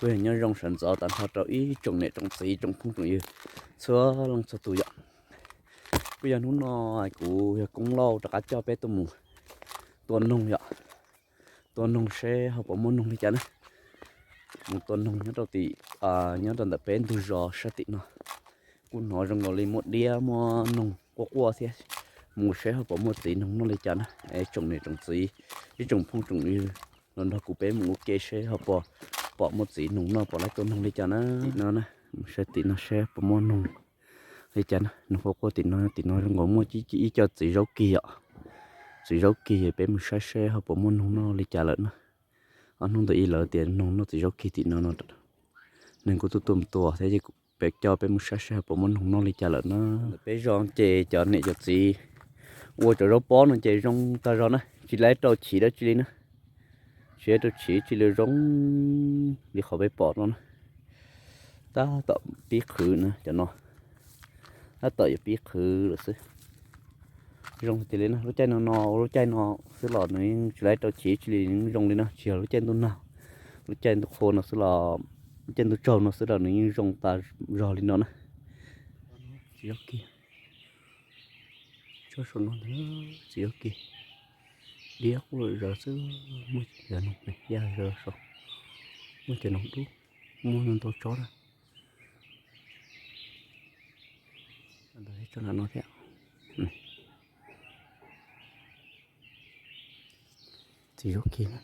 Kuj yog nyob zoo sawv ntxov tag nrho rau ib tsoom niam tsoom txiv tsoom phooj tsoom ywg txhua leej txhua tus yom. Kuj yog hnub no kuv yog Koob Lauj rov qab coj peb tuaj mus tua noog yom. Tua noog seb ho puas muaj noog li cas na. Mus tua noog nyob rau tim, nyob rau ntawm peb ntug zos sab tim no. Kuj hnov zoo nkaus li muaj diab muaj noog quaj quaj thiab. Mus seb ho puas muaj txiv noog noj li cas na. Es tsoom niam tsoom txiv, ib tsoom phooj tsoom ywg los nrog kuv peb mus ua ke seb ho puas pom muaj txiv noog noj, puas laib tua noog li cas na. No na, mus saib tim no seb puas muaj noog li cas na. Noog quaj quaj tim no, tim no zoo nkaus muaj ib co txiv zaub kig yom. Txiv zaub kig, peb mus saib seb ho puas muaj noog noj li cas lawm na. Ob hnub ntawd ib lawv tias noog noj txiv zaub kig tim no no. Neeg kuj tuaj tuaj mus tua thiab ces peb coj peb mus saib seb ho puas muaj noog noj li cas lawm na. Peb zos ces cov niam cov txiv ua cov zaub pob no ces zoo tag zog na, tsis laib rau chiv dab tsi li na. Tsis laib rau chiv tsis li zoo li qhov peb pom no na. Tab tom pib qhwv na cov no, tab tom yuav pib qhwv lawm xwb. Zoo tiag li na, lub caij no no ua lub caij no xwb los nws yeej tsis laib rau chiv tsis li, nws yeej zoo li no, tsis yog lub caij ntuj nag, lub caij ntuj qhua no xwb los, lub caij ntuj tsaug no xwb los nws yeej zoo tas zog li no na. Txiv zaub kig, tsob saum no ntag, txiv zaub kig, diab quaj zawv xwb, muaj cov noog ya zawv saud, muaj cov noog dub, muaj ntau tsob na. Ntawd tsob no thiab. Txiv zaub kig na,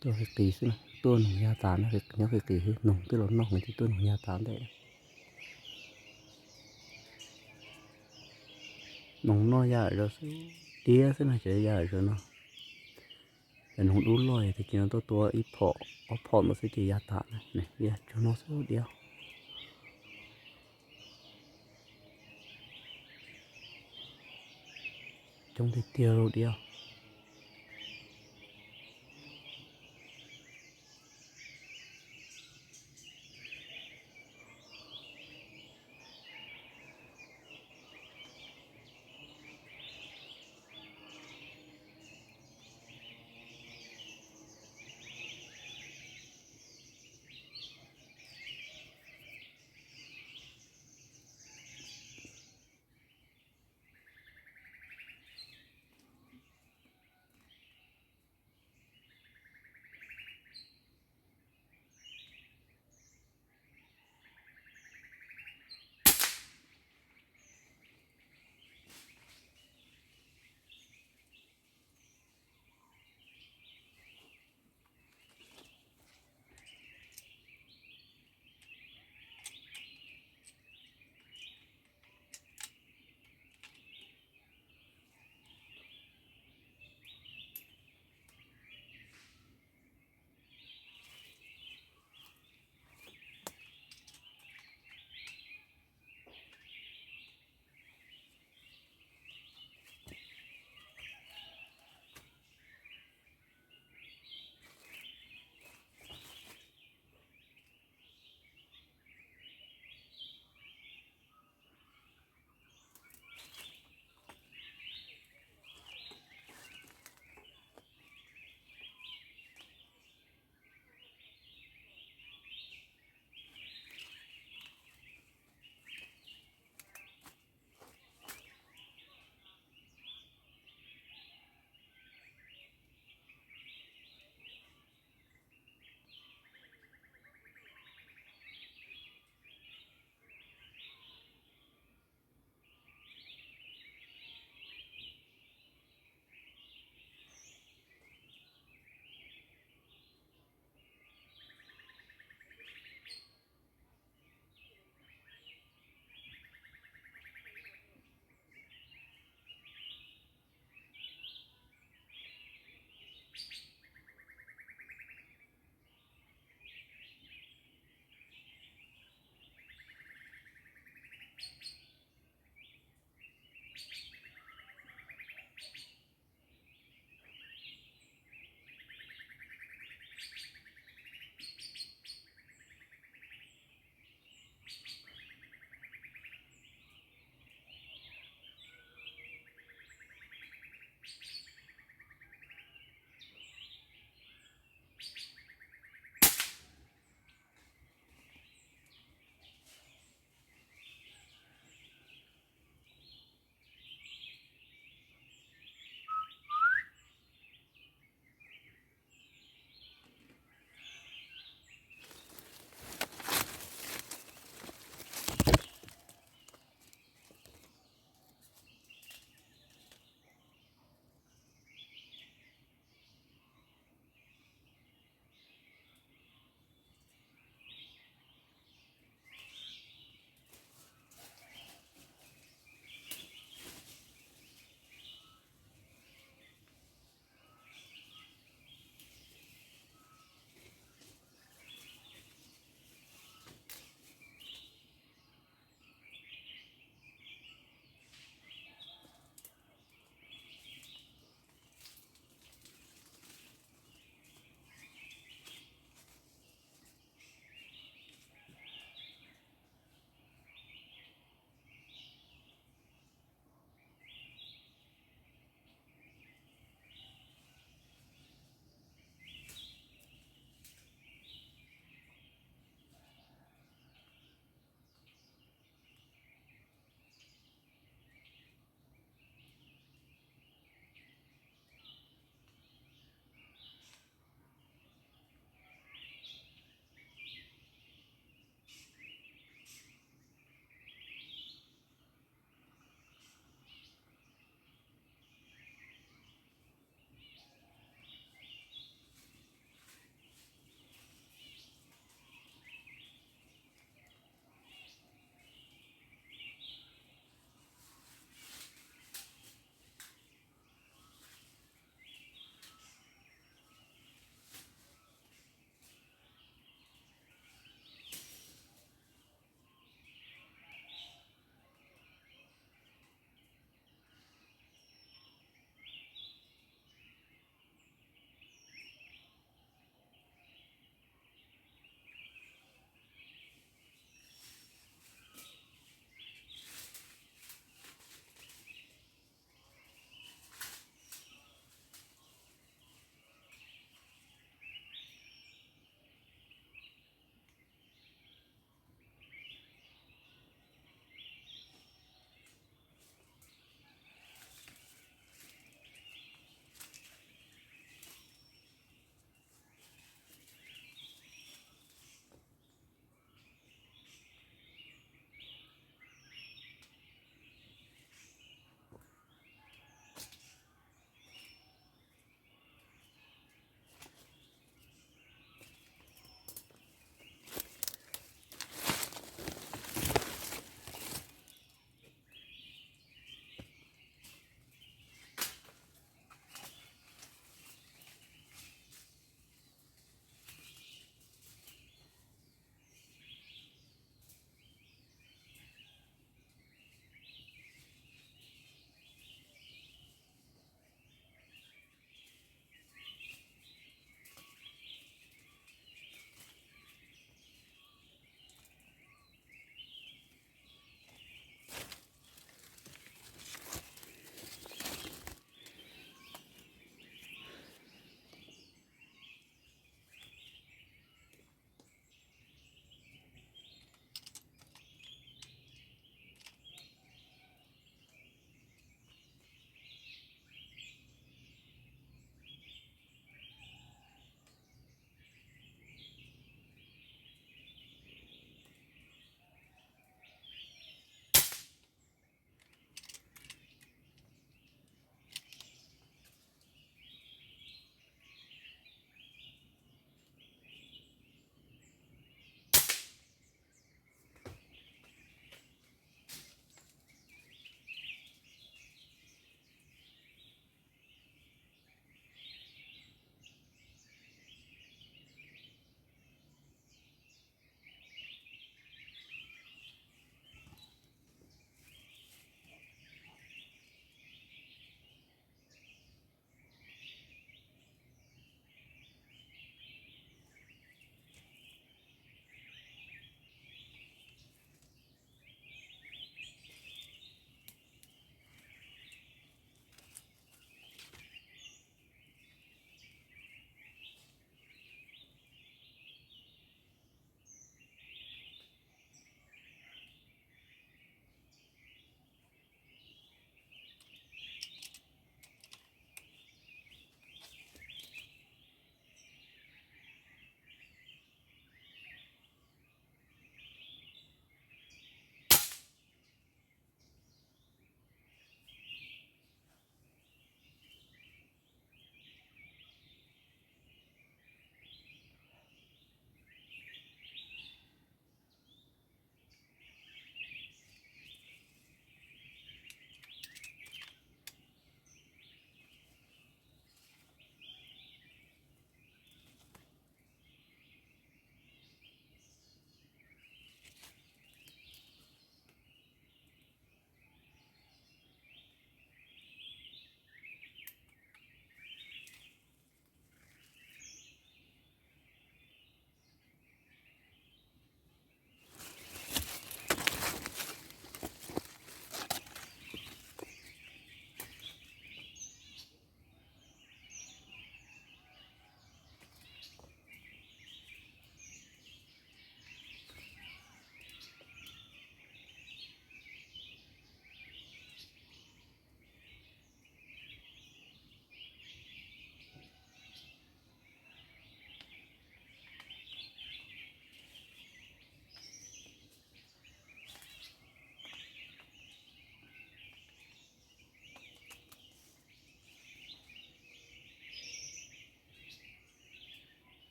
tuaj qis qis xwb na, tuaj noog ya tas na, nyob qis qis xwb, noog twb los noj ces tuaj noog ya tas ntej. Noog noj ya zawv xwb, diab xwb no, cov ya zawv no. Cov noog dub loj ces tus kis no tuaj tua ib phom ob phom ntawd xwb ces ya tas na, ya tsuag no xwb diab. Coob tiag tiag li diab.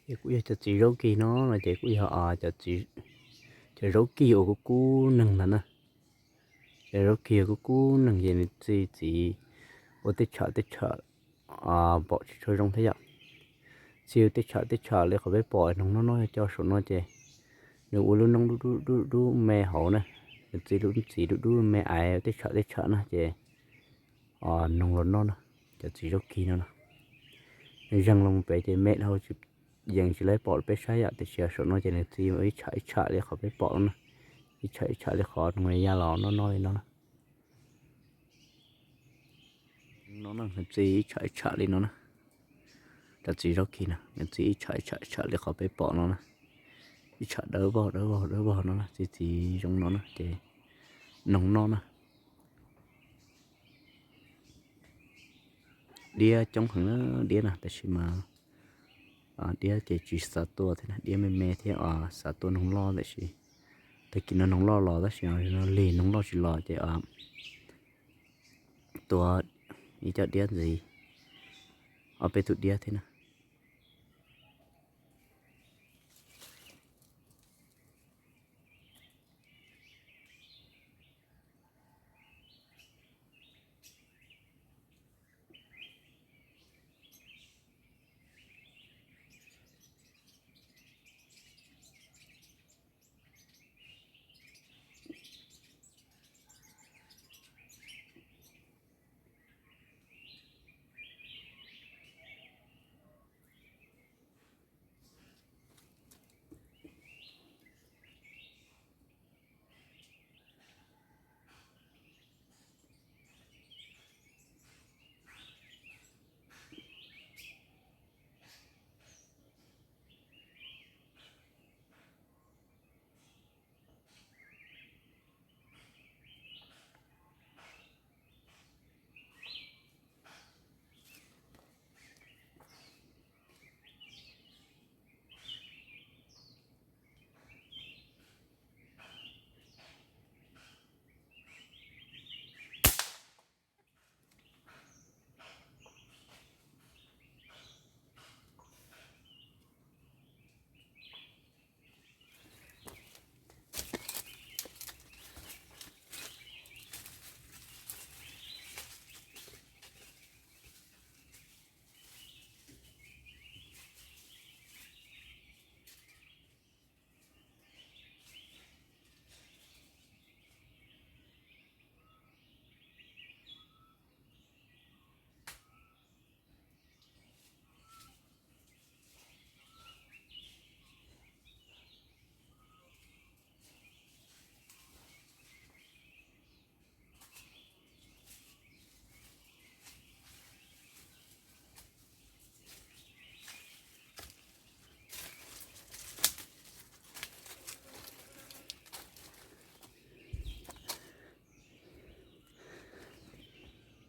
Ces kuj yog cov txiv zaub kig no no ces kuj yog cov zaub kig uas kub kub neeg ntag na. Cov zaub kig uas kub kub neeg ces nws txi txiv ua tej tsham tej tsham pom tsis tshua zoo thiab yom. Txi ua tej tsham tej tsham li qhov peb pom noog noj noj co saum no ces nws ua lub noob dub dub dub me hauv na. Nws txi lub txiv dub dub me aiv ua tej tsham tej tsham na ces noog los noj na. Cov txiv zaub kig no na, nws zeeg los pem ces me dhau, yeej tsis laib pom peb saib yom, tiam sis saum no ces nws txi ib tsham ib tsham li qhov peb pom no na. Ib tsham ib tsham li qhov noog ya los noj noj li no na. No na, nws txi ib tsham ib tsham li no na. Cov txiv zaub kig na nws txi ib tsham ib tsham ib tsham li qhov peb pom no na. Ib tsham dawb vog dawb vog dawb vog no na, txi txiv zoo no na ces noog noj na. Diab coob heev na, diab na, tab sis mas diab ces tsis xav tua thiab, diab me me thiab xav tua noog loj tab sis tag kis no noog loj los tab sis lig noog loj tsis los ces tua ib co diab ntxiv, ob peb tug diab thiab na.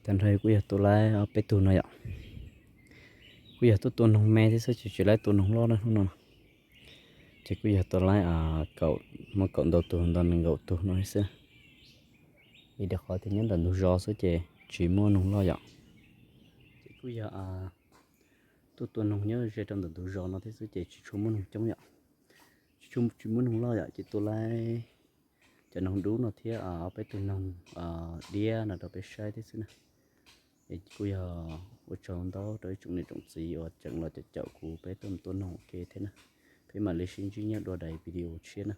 Tag nrho kuj yog tua laib ob peb tug no yom. Kuj yog tuaj tua noog me thiab xwb ces tsis laib tua noog loj na hnub no. Ces kuj yog tua laib kaum, muaj kaum ntau tug ntau nees nkaum tug no xwb. Vim rau qhov tias nyob ntawm ntug zos xwb ces tsis muaj noog loj yom. Ces kuj yog tuaj tua noog nyob ze rau ntawm ntug zos no thiab xwb ces tsis tshua muaj noog coob yom. Tsis tshua, tsis muaj noog loj yom, ces tua laib cov noog dub no thiab ob peb tug noog diab no rau peb saib thiab xwb na. Es kuj yog ua tsaug ntau rau ib tsoom niam tsoom txiv uas tseem los caum caum kuv peb tuaj mus tua noog ua ke thiab na. Peb mam li sib ntsib nyob dua daim video tshiab na.